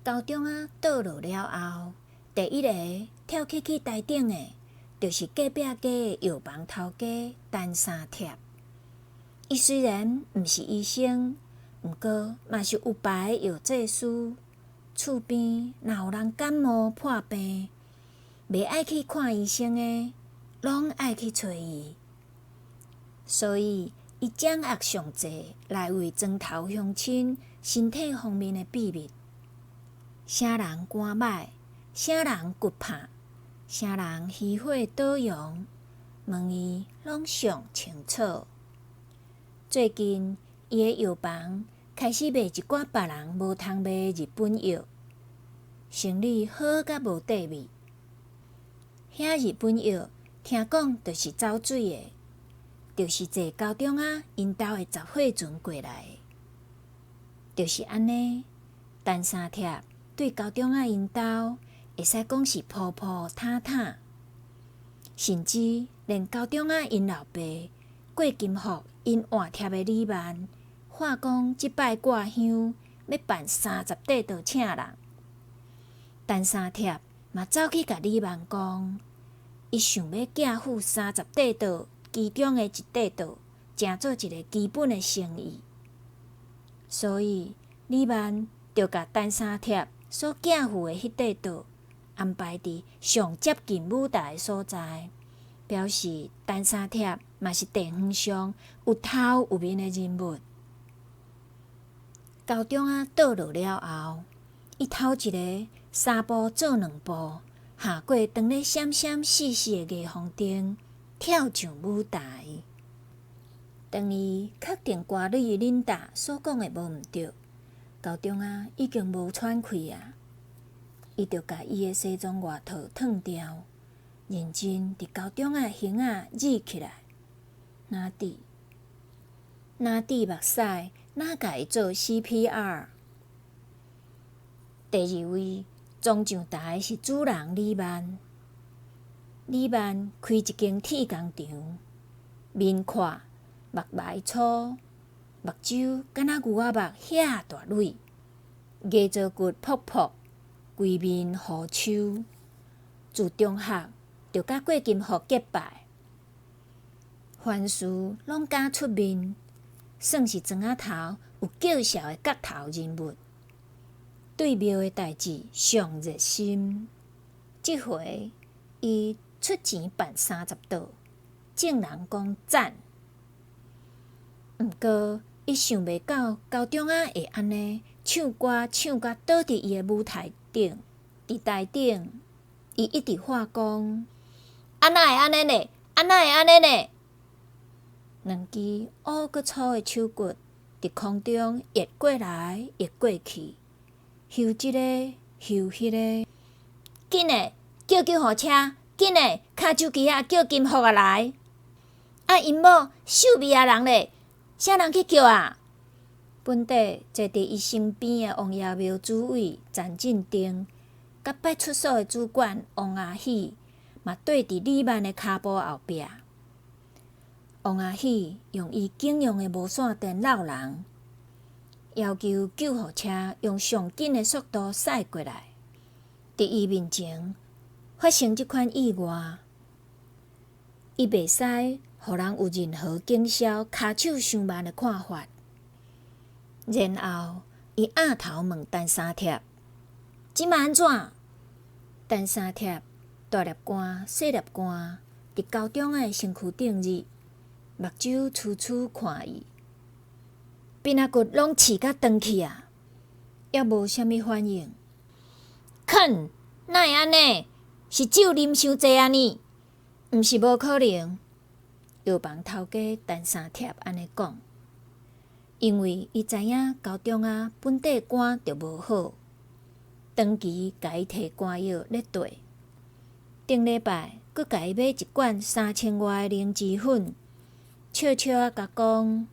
高中仔倒落了後，第一个跳起去台頂的，就是隔壁家的藥房頭家陳三帖。伊雖然毋是醫生，毋過嘛是有牌的藥劑師。厝邊若有人感冒破病，袂愛去看醫生的，攏愛去揣伊。所以，伊掌握上濟來為莊頭鄉親身體方面的秘密。啥人肝䆀，啥人骨拍，啥人虛火倒陽，問伊攏上清楚。最近，伊的藥房開始賣一寡別人無通賣的日本藥，生理好甲無塊味。遐日本藥聽講就是走水的，就是坐高中仔𪜶兜的雜貨船過來的。就是按呢，陳三帖對高中仔𪜶兜會使講是鋪鋪坦坦，甚至連高中仔𪜶老爸郭金福𪜶換帖的李萬，話講這擺掛香欲辦三十塊桌請人，陳三帖嘛走去共李萬講，伊想欲寄付三十塊桌其中的一塊桌，成做一个基本的生意。所以李萬就共陳三帖所寄付的彼塊桌安排佇上接近舞台的所在，表示陳三帖嘛是地方上有頭有面的人物。高中仔倒落了後，伊頭一个三步做兩步，下過當咧閃閃爍爍的霓虹燈，跳上舞台。當伊確定歌女琳達所講的無毋對，高中仔已經無喘氣啊！伊就共伊的西裝外套脫掉，認真佇高中仔的胸仔覕起來，哪佇哪滴目屎，哪共伊做 CPR。第二位衝上台的是主人李萬。李萬開一間鐵工廠，面闊，目眉粗，目睭敢若牛仔目遐大蕊，牙槽骨薄薄，規面鬍鬚。自中學就佮郭金福結拜，凡事攏敢出面，算是莊仔頭有叫囂的角頭人物。對廟的代誌上熱心。這回伊出錢辦三十桌，眾人講讚。毋過伊想袂到高中仔會按呢唱歌唱甲倒佇伊的舞台頂，佇台頂，伊一直喊講：啊哪會按呢呢？啊哪會按呢呢？兩支烏閣粗的手骨佇空中移過來移過去，睺這个，睺彼个。緊的，叫救護車！緊的，跤手機仔叫金福仔來。啊，𪜶某秀美仔人咧，啥人去叫啊？本底坐佇伊身邊的王爺廟主委陳進定，佮派出所的主管王阿喜，嘛綴佇李萬的跤步後壁。王阿喜用伊警用的無線電鬧人，要求救護車用上緊的速度駛過來。佇伊面前發生這款意外，伊袂使予人有任何警消跤手傷慢的看法。然後，伊仰頭問陳三帖：這馬按怎？陳三帖大粒汗、細粒汗，佇高中仔的身軀頂覕，目睭痴痴看伊，邊仔骨攏刺甲斷去啊！猶無啥物反應。吭，哪會按呢？是酒啉傷濟啊呢？毋是無可能。藥房頭家陳三帖按呢講，因為伊知影高中仔本底肝就無好，長期共伊提肝藥咧綴。頂禮拜閣共伊買一罐三千外的靈芝粉，笑笑仔共講：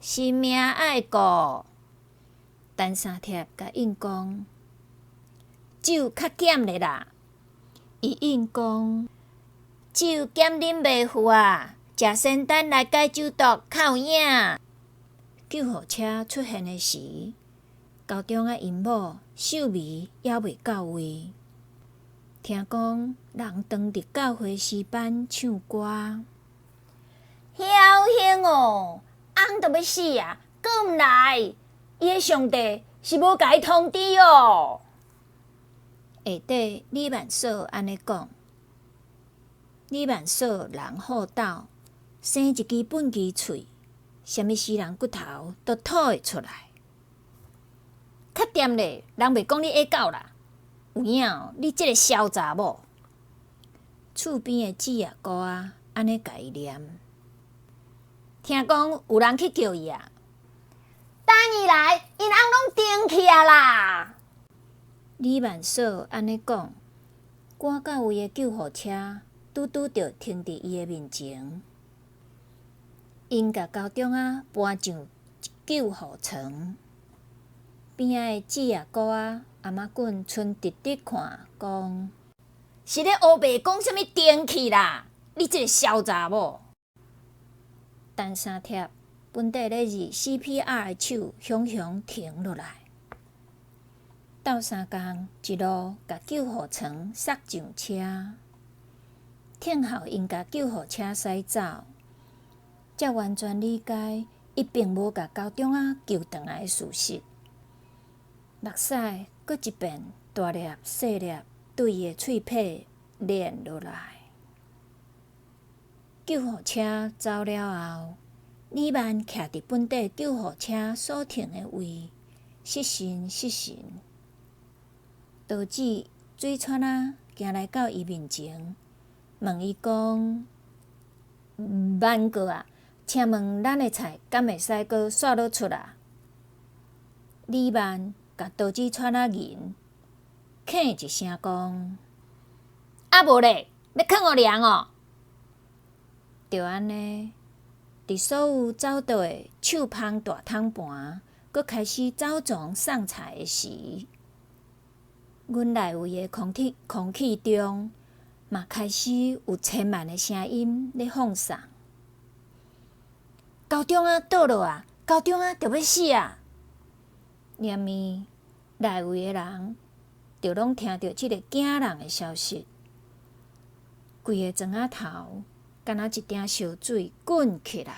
性命愛顧。陳三帖共應講：酒較減咧啦。伊應講：酒減啉袂赴啊，食仙丹來解酒毒較有影。救護車出現的時，高中仔𪜶某秀眉犹未到位，聽講人當佇教會詩班唱歌。僥倖哦，翁都欲死啊，閣毋來，伊的上帝是無共伊通知哦。下底李萬嫂按呢講，李萬嫂人好鬥，生一支畚箕喙，啥物死人骨頭都吐會出來。較恬咧，人袂講你矮狗啦，有影哦，你這个痟查某。厝邊的姊仔姑仔按呢共伊念，聽講有人去叫伊啊，等伊來，𪜶翁攏定去啊啦。李萬嫂按呢講，趕到位的救護車拄拄著停佇伊的面前，𪜶共高中仔搬上救護床，邊仔的姊仔姑仔阿媽滾賰直直看，講是咧烏白講啥物定去啦？你這个痟查某！陳三帖本底咧揤 CPR 的手雄雄停落來。鬥相共一路共救護床捒上車，聽候𪜶共救護車駛走，才完全理解伊並無共高中仔救轉來的事實。目屎閣一遍大粒細粒對伊的喙䫌連落來。救護車走了後，李萬徛佇本底救護車所停的位，失神失神。刀子水川仔行來到伊面前，問伊講：萬哥啊，請問咱的菜敢會使閣煞落出啊？李萬共刀子川仔銀，吭一聲講：啊無咧，欲囥予涼哦。就按呢，佇所有走道的手捧大桶盤，閣開始走傱送菜的時，阮內圍的空氣中，嘛開始有千萬的聲音咧放送。高中仔倒落啊！高中仔著欲死啊！連面內圍的人，就攏聽著這个驚人的消息，規个庄仔頭，敢若一鼎燒水滾起來。